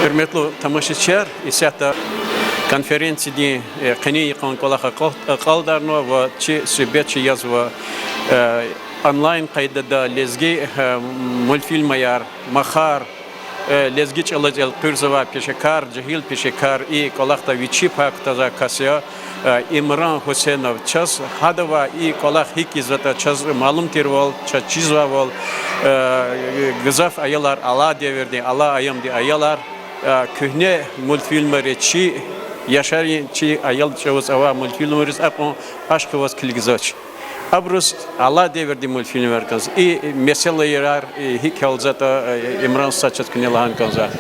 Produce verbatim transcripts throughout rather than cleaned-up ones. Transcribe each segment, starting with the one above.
Гьуьрметлу тамашачияр, исятда конференциядин, э, къенин йикъан кӀвалах акьалтӀарнава ва чи суьгьбетчи язва, э, онлайн къайдада лезги, э, мультфильмаяр, махар, э, лезги чӀалаз элкъуьрзавай пешекар, жегьил пешекар, и кӀвалахда вичи пай кутазвай кас я, э, Имран Гьусейнов. Чаз гьадавай и кӀвалах гьикӀ ийизватӀа чаз малум тирвал, чаз чизвайвал, э, гзаф аялар, алай девирдин, алай аямдин аялар, э, куьгьне мультфильмриз, чи яшарин, чи аял чӀавуз авай мультфильмриз акьван ашкъи аваз килигзавач. Абуруз алай девирдин мультфильмар кӀанзава. И месэлаяр, и гьикӀ гьялзатӀа, э, Имран стха, чаз куьне лагьана кӀанзава.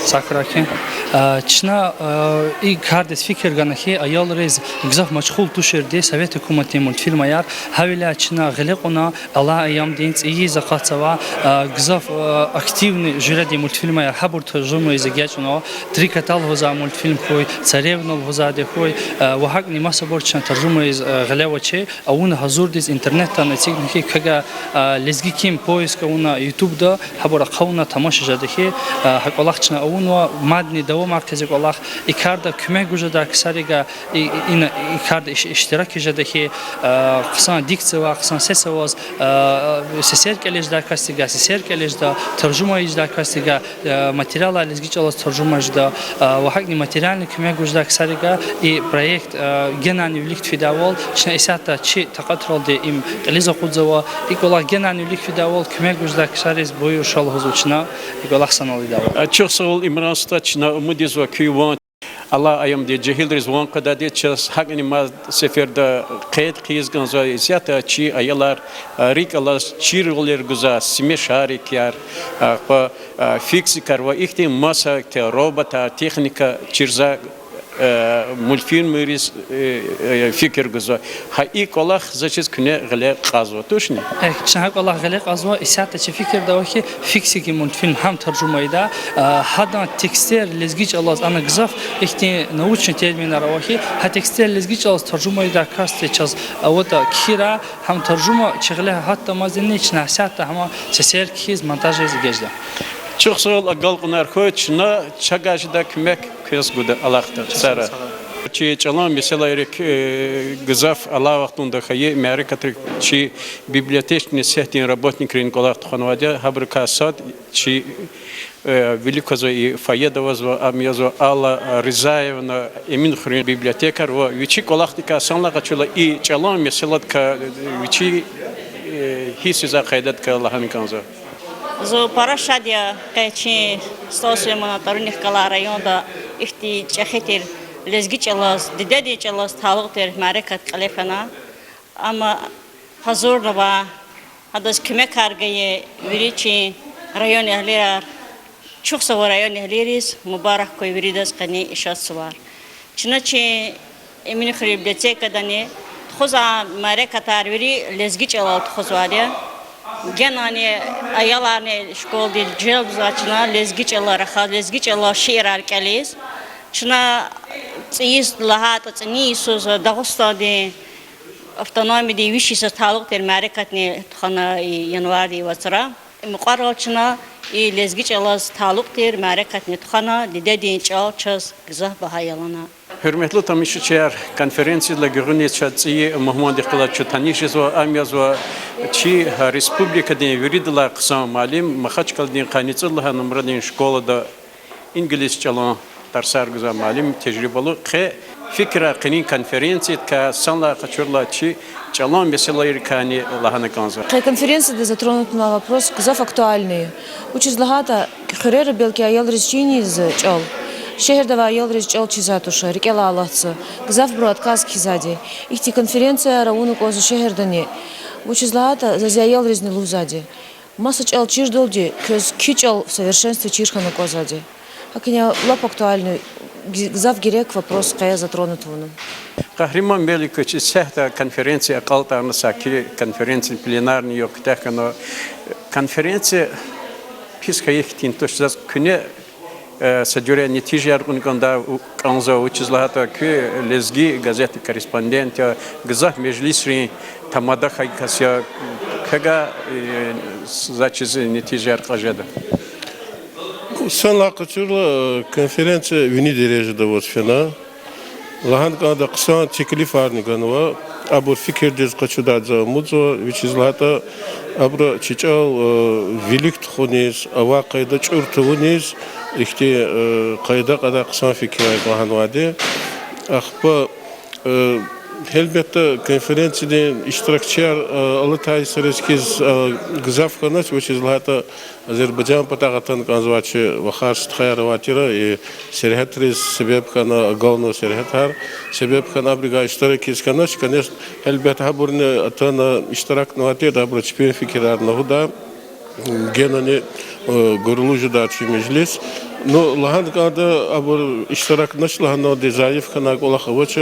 Сагърай хьи. Э, чна, э, и кардиз фикир гана хьи, аялриз гзаф машгъул туширди совет гьукуматдин мультфильмаяр, гьавиляй чна гъиле кьуна, алай аямдин цӀийиз акъатзавай, э, гзаф, э, активный жуьредин мультфильмаяр, гьабур таржума ийиз эгечӀна, Три кота лугьузвай мультфильм хьуй, Царевна лугьузвайди хьуй, э, ва гьакӀни масабур чна таржума ийиз, э, гъиле авачир, авуна гьазурдиз интернетдани эцигна хьи, квевай, э, Лезги ким поиск авуна ютубда, гьабур ахъа авуна тамаша жеда хьи, э, гьа кӀвалах чна авунва, мадни давамар хъийиз и кӀвалах, и карда куьмек гуз жедай ксариз, и, и, ина, и карда иш-, иштиракиз жеда хьи, э, хъсан дикция авай, хъсан сес аваз, э, сесер кӀелиз жедай касдиз, сесер кӀелиз жеда, таржума ийиз жедай касдиз, э, материалар лезги чӀалаз таржума жеда, э, ва гьакӀни материальный куьмек гуз жедай ксариз и проект, э, генани вилик фидайвал, чна исятда чи такьатралди им кьилиз акъудзава, и кӀвалах генани вилик фидайвал, куьмек гуз жедай ксариз буюр ша лугьузва чна, и кӀвалах санал ийидайвал. Э, чухсагъул, Имран стха, чна умуд ийизва куьн ван алай аямдин жегьилриз ван къведайди, чаз гьакӀни мад сеферда къейд хъийиз кӀанзава, исятда чи аялар, э, рикӀ алаз чирвилер гузвай симешарикар, э, ахпа, э, фиксикар ва ихьтин маса те роботар, техника чирзавай, э, мультфильмриз, э, э, фикир гузва. Гьа и кӀвалах заз чиз куьне гъиле кьазва, тушни? Эхь, чна гьа кӀвалах гъиле кьазва, исятда чи фикирда ава хьи, фиксики мультфильм гьам таржума ийида, э, гьадан текстер лезги чӀалаз, ана гзаф ихьтин научный терминар ава хьи, гьа текстер лезги чӀалаз таржума ийидай касди чаз аватӀа кхьирай, гьам таржума чи гъиле гьатдамазни чна исятда гьам сесер кхьиз, монтаж ийиз эгечӀда. Чухсагъул, агалкьунар хьуй, чна чавай жедай куьмек квез гуда алахъда. Сагърай. Чи чӀалан месэлайрик, э, гзаф алай вахтунда хьайи мярекатрик чи библиотечный цехдин работникрин кӀвалах тухванвайди я, гьабурукай сад чи, э, вилик квазва, и фойеда авазва, ам язва Алла Ризаевна, Эминхуьруьн библиотекарь, ва вичи кӀвалахдикай санлай къачурла и чӀалан месэладикай, э, вичи, э, гьиссзавай къайдадикай лагьана кӀанзава. Зун пара шад я, къе чи СтӀал Сулейманан тӀварунихъ галай районда ихьтин чӀехи тир лезги чӀалаз, дидедин чӀалаз талукь тир мярекат кьиле фена. Амма гьазурнава, гьадаз куьмекар гайи вири чи районэгьлияр, чухсагъул районэгьлийриз, мубарак хьуй виридаз къенин и шад сувар. Чна чи Эминхуьруьн библиотекадани тухузвай мярекатар вири лезги чӀалал тухузвайди я. Генани аяларни школадиз желбзавай чна лезги чӀалал рахаз, лезги чӀалал шиирар кӀелиз. Чна цӀийиз лагьайтӀа, цӀинин йисуз Дагъустандин автономиядин виш йисуз талукь тир мярекатни тухвана и январдин вацра. Мукьварал чна и лезги чӀалаз талукь тир мярекатни тухвана, дидедин чӀал чаз гзаф багьа ялана. Гьуьрметлу тамашачияр, конференциядилай гуьгъуьниз чаз цӀийи мугьмандихъ галаз чун таниш жезва, ам язва чи республикадин виридалай хъсан муаллим, Махачкъаладин къанни цӀуд лагьай нумрадин школада инглис чӀалан тарсар гузвай муаллим, тежрибалу. Къе фикирар къенин конференциядикай санлай къачурла чи чӀалан месэлайрикайни лагьана кӀанзава. Къе конференцияда затронутнавай вопрос гзаф актуальный я. Вучиз лагьайтӀа хуьрера белки аялриз чирна ийизва чӀал. Шегьерда авай аялриз чӀал чизвай туш, рикӀелай алатзава. Гзафбуру отказ кхьизвайди я. Ихьтин конференцияр авуна кӀанзава шегьердани. Вучиз лагьайтӀа заз аялризни лугьузвайди я. Маса чӀал чирдалди квез куь чӀал в совершенстве чир хьана кӀанзавайди я. ГьакӀни лап актуальный, гзаф герек вопрос къе затронут авуна. Къагьриман Меликович, исятда конференция акьалтӀарна, саки конференция пленарный югъ куьтягь хьана. Конференция пис хьайи хьтин туш. Заз куьне, э, са жуьре нетижаяр кьуна кӀанда-, кӀанзава, вучиз лагьайтӀа куьн Лезги газетдин корреспондент я, гзаф межлисрин тамада хьайи кас я, квевай, э, заз чиз нетижаяр кьаз жеда. Санлай къачурла, э, конференция вини дережада аваз фена. Лагьана кӀанда, хъсан теклифарни ганва. Абур фикирдиз къачудайди за амукьзава, вучиз лагьайтӀа абуру чи чӀал, э, вилик тухуниз, авай къайда чӀур тавуниз, ихьтин, э, къайда кьадай хъсан фикирар лагьанвайди. Ахпа, э, гьелбетда, конференциядин иштиракчияр, э, алатай йисариз хьиз, э, гзаф хьанач, вучиз лагьайтӀа Азербайжан патахъ атана кӀанзавай чи вахар-стхаяр авай тир, и сергьятриз себеб хьана, агалнавай сергьятар себеб хьана, абурувай иштиракиз хьанач, конечно, гьелбетда, гьабурни атана иштиракнавай тир, абуру чпин фикирар лугьуда, генани, э, гурлу жеда чи межлис. Ну, лагьана кӀанда, абур иштиракнач лагьаналди зайиф хьанвай кӀвалах авач,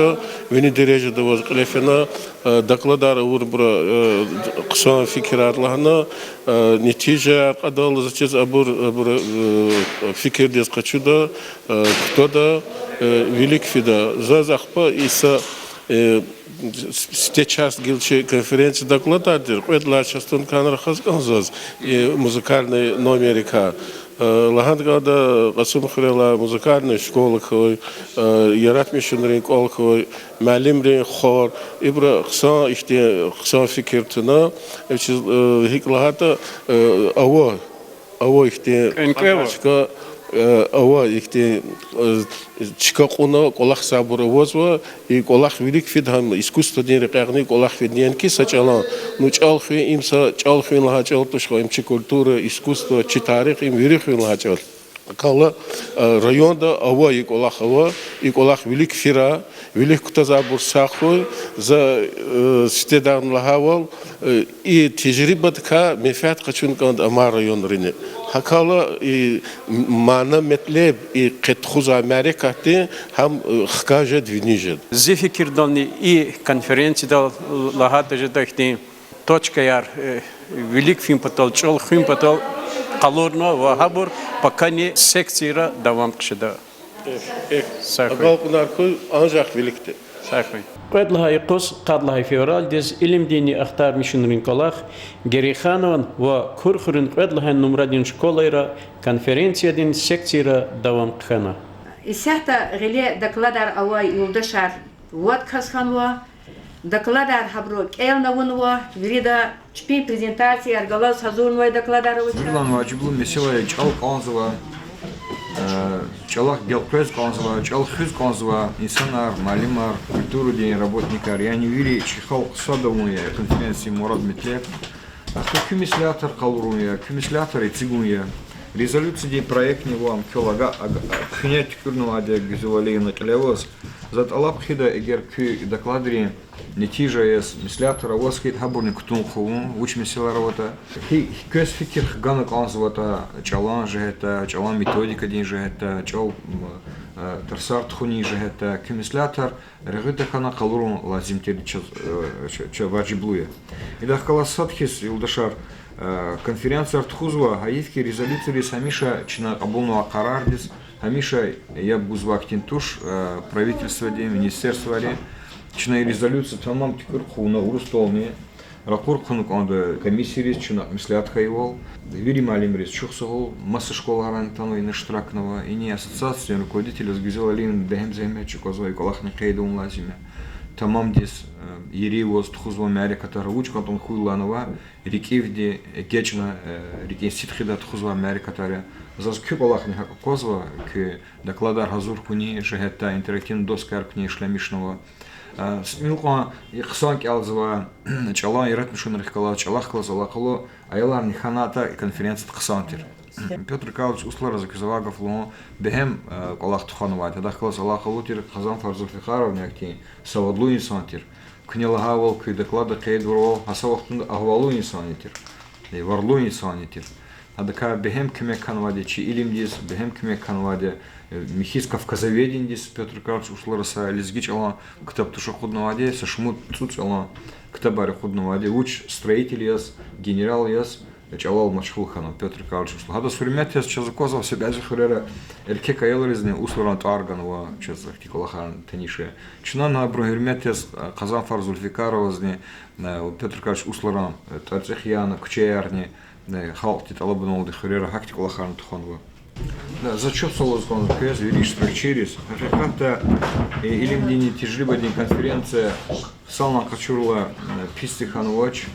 вини дережада аваз кьиле фена, э, докладар авурбуру, э, хъсан фикирар лагьана, э, нетижаяр кьадайла, заз чиз, абур, абур, э, фикирдиз къачуда, э, кутада, э, вилик фида. Заз ахпа и са, э, сифте час гила чи конференция докладар тир, кьвед лагьай частун кана рахаз кӀанзава заз, и музыкальный номеррикай. Э, лагьана кӀанда, Кьасумхуьрелай музыкальный школа хьуй, э, яратмишунрин кӀвал хьуй, муаллимрин хор, ибуру хъсан ихьтин, хъсан фикир туна, вучиз, э, гьикӀ лагьайтӀа, э, ава, ава ихьтин, кӀвенкӀве ава, чка, э, ава ихьтин, э, чка кьуна кӀвалахзавайбур авазва, и кӀвалах вилик фида гьам искусстводин рекьяйни кӀвалах фида, яни ки са чӀалан, ну, чӀал хуьн, им са чӀал хуьн лагьай чӀал туш хьи, им чи культура, искусство, чи тарих, им вири хуьн лагьай чӀал. ГьакӀ хьайила, э, районда ава и кӀвалах ава, и кӀвалах вилик фира, вилик кутазвайбур сагъ хьуй, за, э, сифтедани лагьайвал, э, и тежрибадикай менфят къачуна кӀанда амай районрини. ГьакӀ хьайила и мана-метлеб, и къе тухузвай мярекатдин гьам, э, хкаж жеда, виниз жеда. Зи фикирдални и конференциядал лагьайтӀа жеда ихьтин точкаяр, э, вилик фин патал, чӀал хуьн патал къалурнава ва гьабур пакани секцияра давам хъжеда. Сагъ хьуй. Агалкьунар хьуй, анжах виликди. Сагъ хьуй. Кьвед лагьай юкъуз къад лагьай февралдиз илимдинни ахтармишунрин кӀвалах Герейханован ва Курхуьруьн кьвед лагьай нумрадин школайра конференциядин секцияра давам хъхьана. Исятда гъиле докладар авай юлдашар вад кас хьанва, докладар гьабуру кӀелна авунва, вирида чпин презентацияр галаз гьазурнавай докладар авачир. Виридалай важиблу месэла я чӀал кӀанзавай, э, чӀалахъ гелкъвез кӀанзавай, чӀал хуьз кӀанзавай инсанар, муаллимар, культурадин работникар, яни вири чи халкь сад авун я конференциядин мурад-метлеб. Ахпа куь меслятар къалурун я, куь меслятар эцигун я. Резолюциядин проектни ва ам квел ага-, ага-, куьне туькӀуьрнавайди я, Гуьзел Алиевна, кьиле аваз. За тӀалаб хъийида, эгер куь докладрин нетижа яз меслятар аваз хьайитӀа, гьабурни кутун хъувун, вуч месэлаяр аватӀа. Гьи-, квез фикир хгана кӀанзаватӀа, чӀалан жигьетдай, чӀалан методикадин жигьетдай, чӀал, м, э, тарсар тухунин жигьетдай, куь меслятар регъуь тахьана къалурун лазим тир чаз, э, ч-, ч-, важиблу я. Идахъ галаз сад хьиз, юлдашар, э, конференцияр тухузва, гьайиф хьи, резолюцияриз гьамиша чна кьабулнавай къарардиз гьамиша яб гузвай хьтин туш, э, правительстводи, министерствойри. Чна и резолюция тамам туькӀуьр хъувуна урусдални, ракъур хъувуна кӀанда комиссияриз, чна меслят хьайивал. Вири муаллимриз чухсагъул, маса школайрани атанва, ина иштиракнава. Ина ассоциациядин руководитель яз Гуьзел Алиевна бегьем зегьмет чӀугвазва, и кӀвалахни къейд авун лазим я. Тамамдиз, э, ерин ваз тухузвай мярекатар вуч кӀантӀун хьуй лагьанва, рикӀивди эгечӀна, э, рикӀин сидкьидай тухузвай мярекатар я. Заз куь кӀвалахни гьакӀ аквазва, куь докладар гьазур хьунин жигьетдай интерактивный доскаяр куьне ишлемишнава. Э, тӀимил кьван и хъсан кӀелзавай чӀалан яратмишунрихъ галаз, чӀалахъ галаз алакъалу аяларни хьанайтӀа, конференцияди хъсан тир. Пётр Карлович Услара за квез авай гаф лугьун, бегьем, э, кӀвалах тухванвайди я. Адахъ галаз алакъалу тир Хазанфар Зулфикъаровни, ахьтин савадлу инсан тир. Куьне лагьайвал, куь докладда къейдвайвал, гьа са вахтунда агьвалу инсанни тир, э, варлу инсанни тир. Адакай бегьем куьмек хьанвайди я чи илимдиз, бегьем куьмек хьанвайди я, э, михьиз кавказоведениедиз. Пётр Карлович Услара са лезги чӀалан ктаб туш акъуднавайди, са шумуд цӀуд чӀалан ктабар акъуднавайди, вуч строитель яз, генерал яз чӀалал машгъул хьанва Пётр Карлович Услар. Гьадаз гьуьрмет яз чаз аквазва са бязи хуьрера эркек аялризни Усларан тӀвар ганва, чаз ахьтин кӀвалахарни таниш я. Чна абурун гьуьрмет яз, э, Хазанфар Зулфикъаровазни, э, Пётр Карлович Усларан, э, тӀварцӀихъ яна куьчеярни, э, халкьдин тӀалабуналди хуьрера гьахьтин кӀвалахарни тухванва. Да, зачёт салаз кӀанзава квез вири иштиракчийриз. Гьакъикъатда, э, илимдинни тежрибадин конференция хъсанлай къачурла, э, писди хьанвач.